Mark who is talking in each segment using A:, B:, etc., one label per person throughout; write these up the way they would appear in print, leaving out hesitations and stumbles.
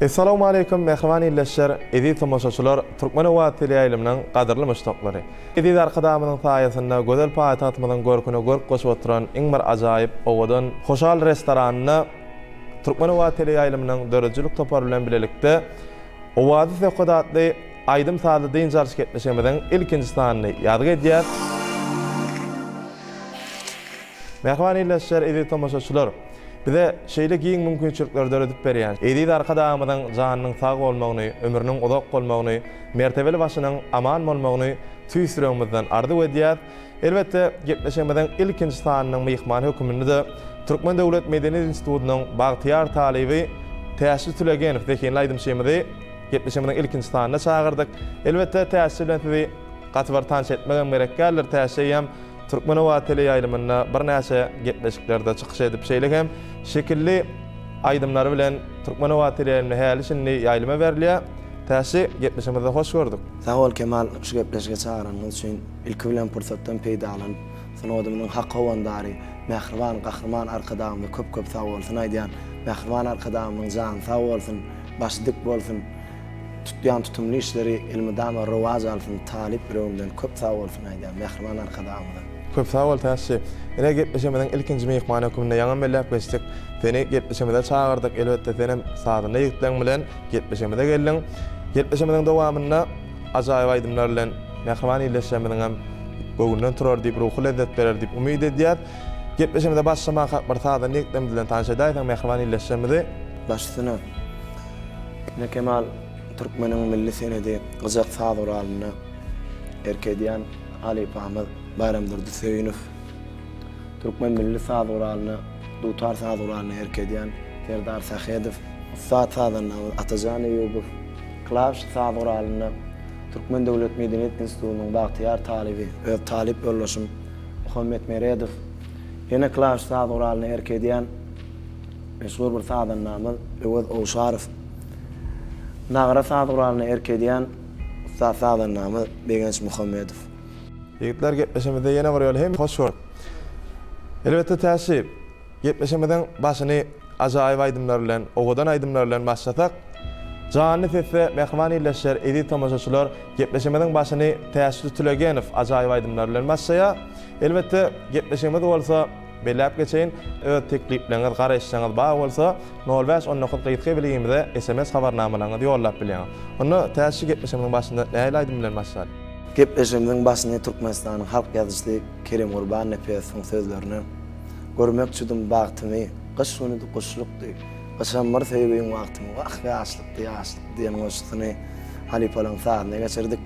A: Essalawmaleýkum mähriban ildeşler, eziz tomaşaçylar, Türkmen owazy teleýaýlymynyň gadyrly muşdaklary! Eziz Arkadagymyzyň saýasynda gözel paýtagtymyzyň görküne görk goşup oturan iň bir ajaýyp, owadan Hoşal restoranynda Türkmen owazy teleýaýlymynyň döredijilik topary bilen bilelikde Owazly söhbet atly aýdym-sazly dynç alyş gepleşigimiziň ilkinji sanyny ýazgy edýäs. Mähriban ildeşler, eziz tomaşaçylar! Bize şeýle giň mümkinçilikleri döredip berýän eziz Arkadagymyzyň janynyň sag bolmagyny, ömrüniň uzak bolmagyny, mertebeli başynyň aman bolmagyny tüýs ýüregimizden arzuw edýäs. Elbetde, gepleşigimiziň ilkinji sanynyň myhmany höküminde-de Türkmen döwlet medeniýet institutynyň bagtyýar talyby Täşli Tülegenow zehinli aýdymçymyzy gepleşigimiziň ilkinji sanyna çagyrdyk. Elbetde, Täşli bilen sizi gaty bir tanyş etmegem gerek däldir. Täşli eýýäm Türkmen owazy teleýaýlymynda birnäçe gepleşiklerde çykyş edip, şeýle hem şekilli aýdymlary bilen Türkmen owazy teleýaýlymynda häli-şindi ýaýlyma berilýär. Täşli, gepleşigimizde hoş gördük.
B: Sag bol Kemal, şu gepleşige çagyranyňyz üçin. Ilki bilen pursatdan peýdalanyp, sungatymyzyň hak howandary, mähriban Gahryman Arkadagymyza köp-köp sagbolsun aýdýan. Mähriban Arkadagymyzyň jany sag bolsun, başy dik bolsun! Tutýan tutumly işleri elmydama rowaç alsyn talyp ýüregimden köp sag bolsun aýdýan mähriban Arkadagymyza.
A: Köp sag bol Täşli. Ine gepleşigimiziň ilkinji myhmany hökmünde ýaňam belläp geçdik. Seni gepleşigimize çagyrdyk. Elbetde senem sazanda ýigitleň bilen gepleşigimize geldiň. Gepleşigimiziň dowamynda ajaýyp aýdymlar bilen mähriban ildeşlerimiziňem göwnünden turar diýip ruhy lezzet berer diýip umyt edýäs. Gepleşigimize başlamakak bir sazanda ýigitlerimiz bilen tanyş edäýseň mähriban ildeşlerimizi.
B: Baş üstüne. Ine Kemal türkmeniň milli senedi gyjak saz guralynda erk edýän halypamyz Baýramdurdy Söýünow, türkmen milli saz guralyna dutar saz guralyna erk edýän Serdar Sähedow, ussat sazandamyz Atajan Eýýubow, klawiş saz guralynda Türkmen döwlet medeniýet institutynyň bagtyýar talyby, öz talyp ýoldaşym Muhammet Meredow, ýene klawiş saz guralyna erk edýän Meşhur bir sazandamyz Öwez Owşarow, Nagara saz guralyna erk edýän ussat sazandamyz Begenç Muhammedow.
A: Ýigitler gepleşigimizde ýene bir ýola hem hoş gördük. Elbetde Täşli, gepleşigimiziň başyny ajaýyp aýdymlar bilen, owadan aýdymlar bilen başlasak, janly sesde mähriban ildeşler, eziz tomaşaçylar gepleşigimiziň başyny Täşli Tülegenow ajaýyp aýdymlar bilen başlaýar. Elbetde gepleşigimiz bolsa Belläp geçeýin, öz teklipleriňiz, garaýyşlaryňyz bar bolsa, nol bäş 19 gysga belgimize sms habarnamalaryňyzy ýollap bilýäňiz. Onda täze gepleşigimiziň başynda nähili aýdym bilen başlaly?
B: Gepleşigimiziň başyny Türkmenistanyň halk ýazyjysy Kerimgurban Nepesowyň sözlerine, Görmekçidim bagtymy, gyş günüdi, guşlukdy, Gyşam bir söýgiň wagtymy, wah, ýaşlykdy, ýaşlykdy diýen goşgusyny halypalaryň sazyna geçirdik.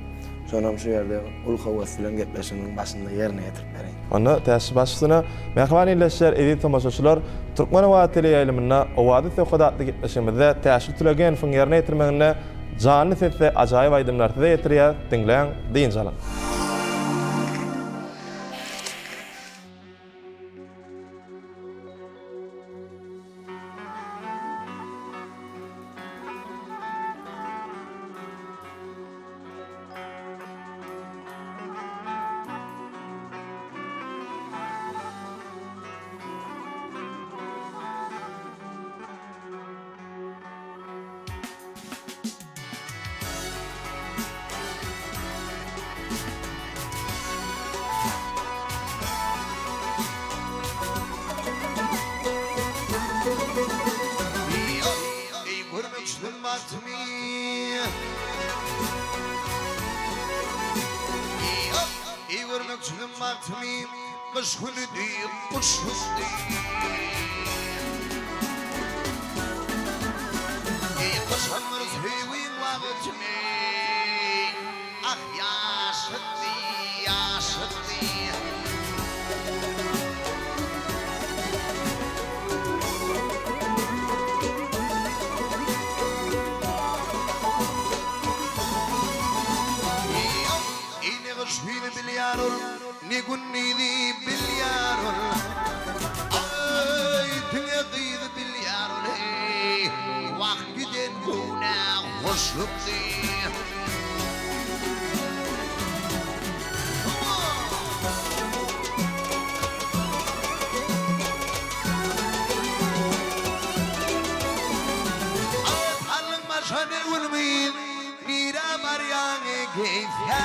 B: Şonam şu ýerde uly höwes bilen gepleşigimiziň başynda ýerine ýetirip bereýin.
A: Onda täşli baş üstüne, mähriban ildeşler, eziz tomaşaçylar, Türkmen owazy teleýaýlymynda Owazly söhbet atly gepleşigimizde Täşli Tülegenowyň ýerine ýetirmeginde janly sesde ajaýyp aýdymlary size ýetirýäs, diňläň, dynç alyň!
C: Eý görmekçidim bagtymy Eý görmekçidim bagtymy Gyş günüdi, guşlukdy Eý gyşam bir söýgiň wagtymy Ah ýaşlykdy, ýaşlykdy. Eý ne gyş güni bilýär ol, ne gündizi bilýär ol. Aý diňe gyzy bilýär ol eý, wah giden göwne hoşlukdy.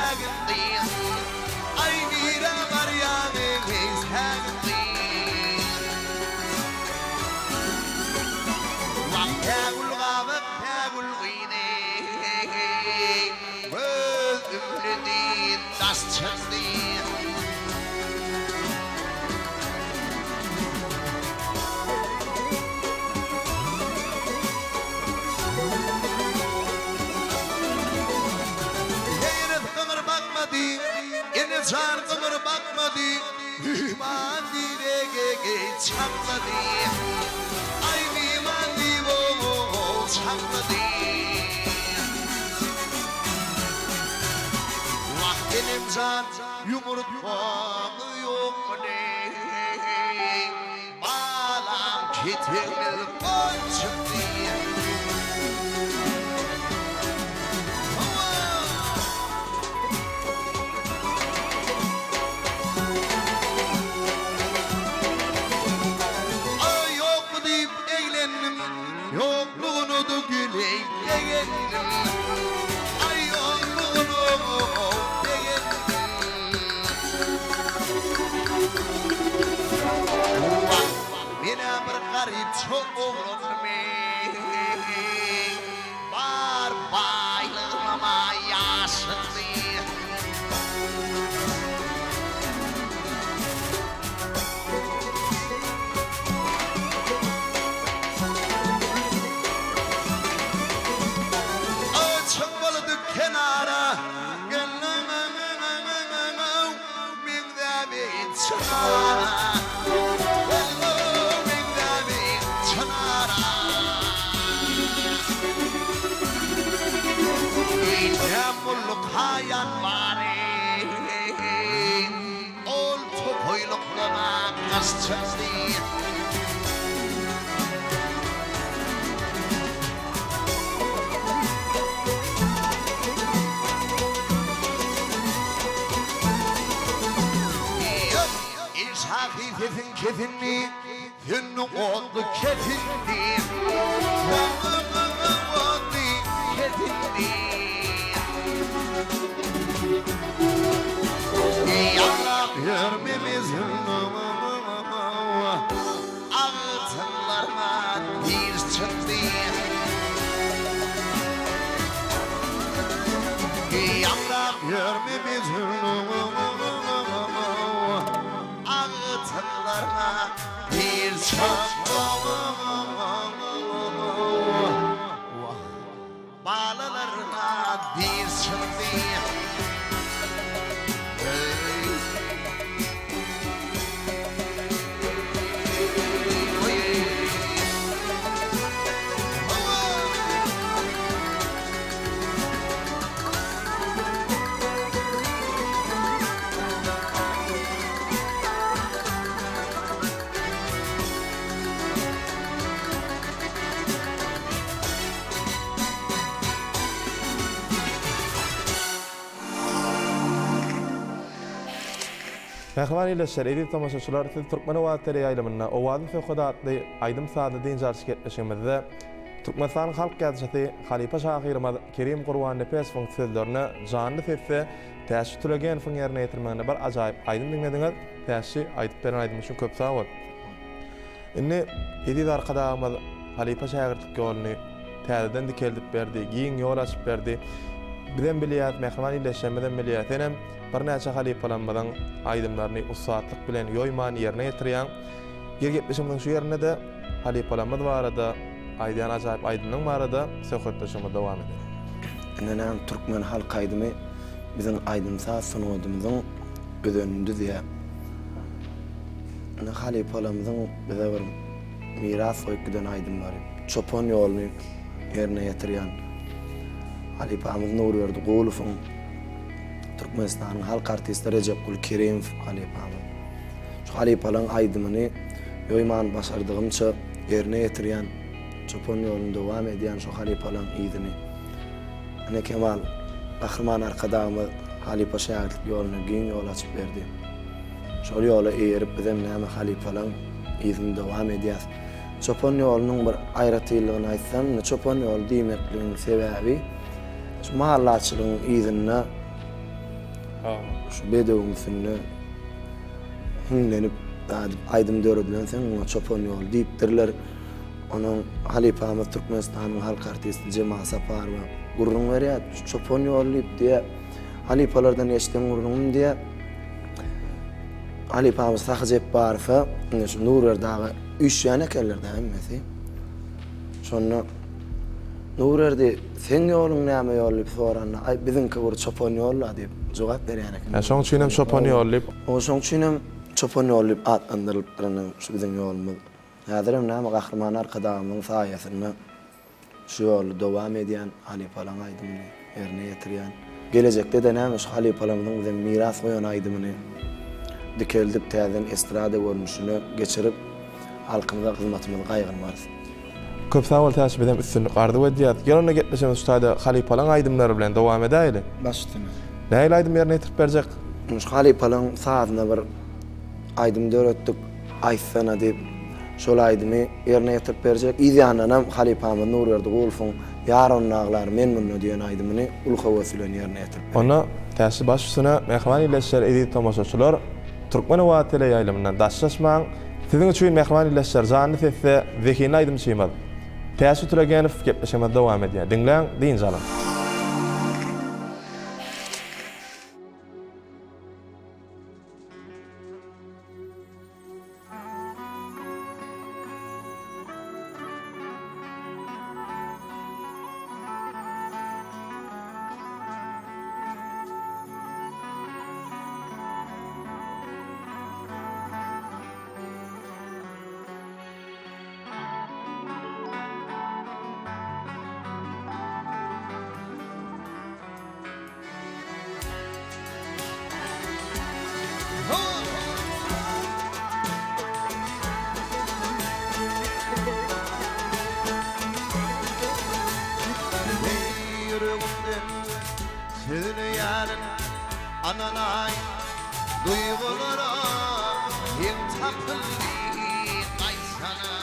C: Sägindi. Aý nirä barýaň-eý, sägindi. Wah, Tägül gabak, Tägül gyzy, Göz ümledi, daş çykdy. Heýret gymyr bakmady, Ene jan gymyr bakmady, Myhman diýip çaklady. Aý myhman diýip çaklady. Wah enem jan ýumurtgaňyz ýokmyny? Balam ketegimiz gol çykdy. Hawa! Aý ýokmy diýip eglendim, Ýoklugyna-da gülüp begendim. Aý ýoklugyna begendim. Wah, men-ä bir garypja oglanmy? Bar baýlygymam-a ýaşlykdy. Çykmalydy kenara. Meňzäbeýin çynara. Meňzäbeýin çynara. Eýsem gulluk haýat bary. Ol tokaýlykdan-a gyş çykdy. Eý, şahyr sesiň kesindi, Sende otly kesindi. Otly kesindi. Ýaňlap ýörmemiz Altynlaryma diş çykdy. Ýaňlap ýörmemiz Altynlaryma diş çykdy. Wah. Balalarma diz çykdy.
A: Mähriban ildeşler, eziz tomaşaçylar, siz Türkmen owazy teleýaýlymynda Owazly söhbet atly aýdym-sazly dynç alyş gepleşigimizde Türkmenistanyň halk ýazyjysy, halypa şahyrymyz Kerim Gurbannepesowyň sözlerine janly sesde Täşli Tülegenowyň ýerine ýetirmeginde bir ajaýyp aýdym diňlediňiz. Täşli, aýdyp beren aýdymyň üçin köp sag bol! Indi eziz Arkadagymyz halypa-şägirtlik ýoluny täzeden dikeldip berdi, giň ýol açyp berdi. Bizem bilýäs, mähriban ildeşlerimizem bilýär, senem birnäçe halypalarymyzyň aýdymlaryny ussatlyk bilen ýoýman ýerine ýetirýäň. Gel gepleşigimiziň şu ýerinde-de halypalarymyz barada aýdýan ajaýyp aýdymlaryň barada söhbetdeşligimizi dowam edelim.
B: Indi näme türkmen halk aýdymy biziň aýdym-saz sungatymyzyň özenini düzýär. Indi halypalarymyzyň bize bir miras goýup giden aýdymlary, Çopan ýoluny ýerine ýetirýän halypamyz Nurberdi Gulowyň, Türkmenistanyň halk artisti Rejepguly Kerimow halypamyz. Şu halypalaryň aýdymyny ýoýman başardygymça ýerine ýetirýän, çopan ýoluny dowam edýän şu halypalaryň yzyny. Ine Kemal, Gahryman Arkadagymyz halypa-şägirtlik ýoluna giň ýol açyp berdi. Şol ýola eýerip bizem näme halypalaň yzyny dowam edýäs. Çopan ýolunyň bir aýratynlygyny aýtsam, indi çopan ýoly diýmekligiň sebäbi şu maldarçylygyň yzynda. Şu bedewiň üstünde hiňlenip adyp aýdym döredilensoň muňa Çopan ýoly diýipdirler. Onuň halypamyz Türkmenistanyň halk artisti Jemal Saparowa gürrüň berýär. Şu Çopan ýoly diýip diýýär. Halypalardan eşiden gürrüňim diýýär. Halypamyz Sahy Jepbarowa indi şu Nurberdi aga üýşýän ekenler-dä hemmesi. Şonda Nurberdi, seň ýoluň näme ýol diýip soranda, Aý, biziňki bir çopan ýol-la diýip jogap berýän eken.
A: Hä, şoň üçinem çopan ýoly diýip.
B: Hawa, şoň üçinem çopan ýoly diýip atlandyrylypdyr indi şu biziň ýolumyz. Häzirem näme Gahryman Arkadagymyzyň saýasynda şu ýoly dowam edýän halypalaň aýdymyny ýerine ýetirýän. Gelejekde-de näme şu halypalarymyzyň bize miras goýan aýdymyny dikeldip täzeden estrada görnüşine geçirip halkymyza hyzmatymyzy gaýgyrmarys.
A: Köp sag bol Täç bizem üstünlik arzuw edýäs. Gel onda gepleşigimizi şu taýda halypalaň aýdymlary bilen dowam edäýeli.
B: Baş üstüne.
A: Nähili aýdym ýerine ýetirip berjek?
B: Şu halypalaň sazyna bir aýdym döretdik Aýtsana diýip. Şol aýdymy ýerine ýetirip berjek. Yz ýanyndanam halypamyz Nurberdi Gulowyň Ýar onda aglar, men munda diýen aýdymyny uly höwes bilen ýerine ýetirip berjek.
A: Onda Täçli baş üstüne, mähriban ildeşler, eziz tomaşaçylar, Türkmen owazy teleýaýlymyndan daşlaşmaň! Siziň üçin mähriban ildeşler janly sesde zehinli aýdymçymyz Täçli Turegenow gepleşigimizi dowam edýär. Diňläň, dynç alyň!
C: Ýüregimden sözleýärin ananaý Duýgulara heň tapyldy aýtsana.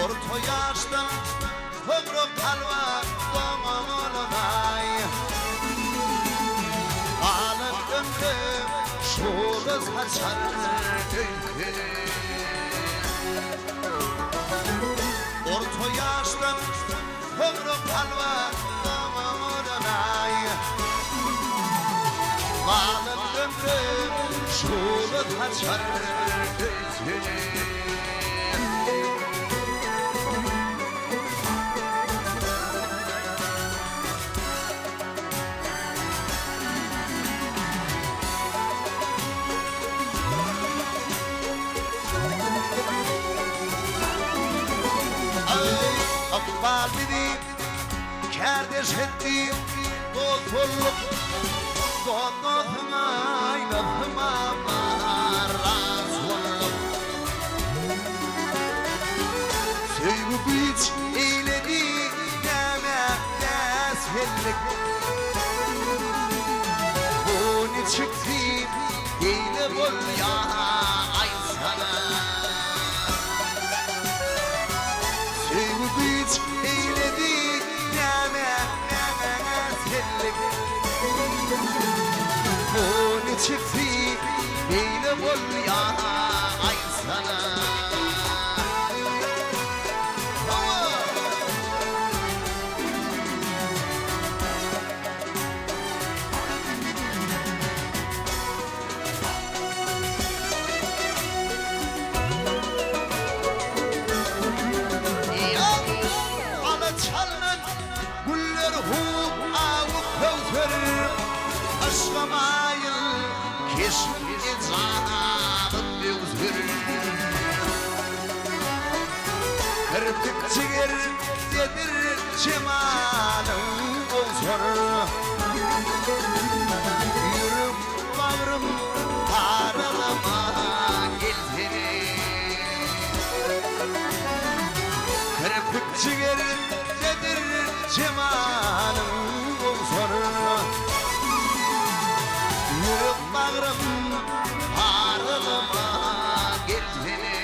C: Orta ýaşdan Soňra kalba doňalanaý. Galan ömrüm şugla saçar öýke. Orta ýaşdan soňra kalba doňalanaý. Galan ömrüm şugla saçar öýke. Ykbal bizi kärdeş etdi, dost bolduk, dost dostuňa aýlasym bar, raz bolduk. Söýgi güýç eýledi nämä näsgellik Bu niçiksi beýle bolýa aýtsana Söýgi güýç eýledi nämä näsgellik Bu niçiksi beýle bolýa aýtsana. Ala çalnan güller hup awy köwser, Yşga maýyl keşbiň ejazyp öwser. Kirpik jiger dedir jemalyň gowşar. Ýürek bagrym paralama gelsene. Kirpik jiger dedir jemalyň gowşar. Ýürek bagrym paralama gelsene.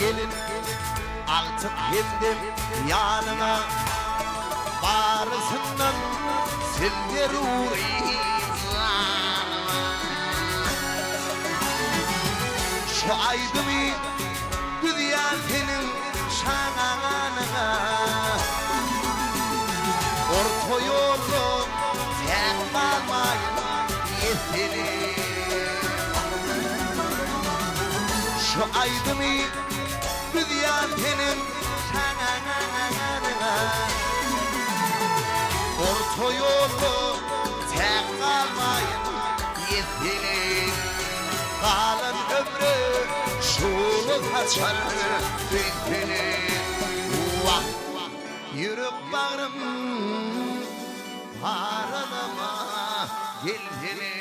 C: Gelin, agtyk hemdem ýanyňa, Barysyndan siz zerury janyma. Şu aýdymy düzýän seniň şanyňa, Orta ýolda täk galmaýyn ýeseli. Şu aýdymy düzýän seniň şanyňa, Orta ýolda täk galmaýyn ýeseli. Galan ömre şugla saçar söýsene. Wah, ýürek bagrym paralama gelsene.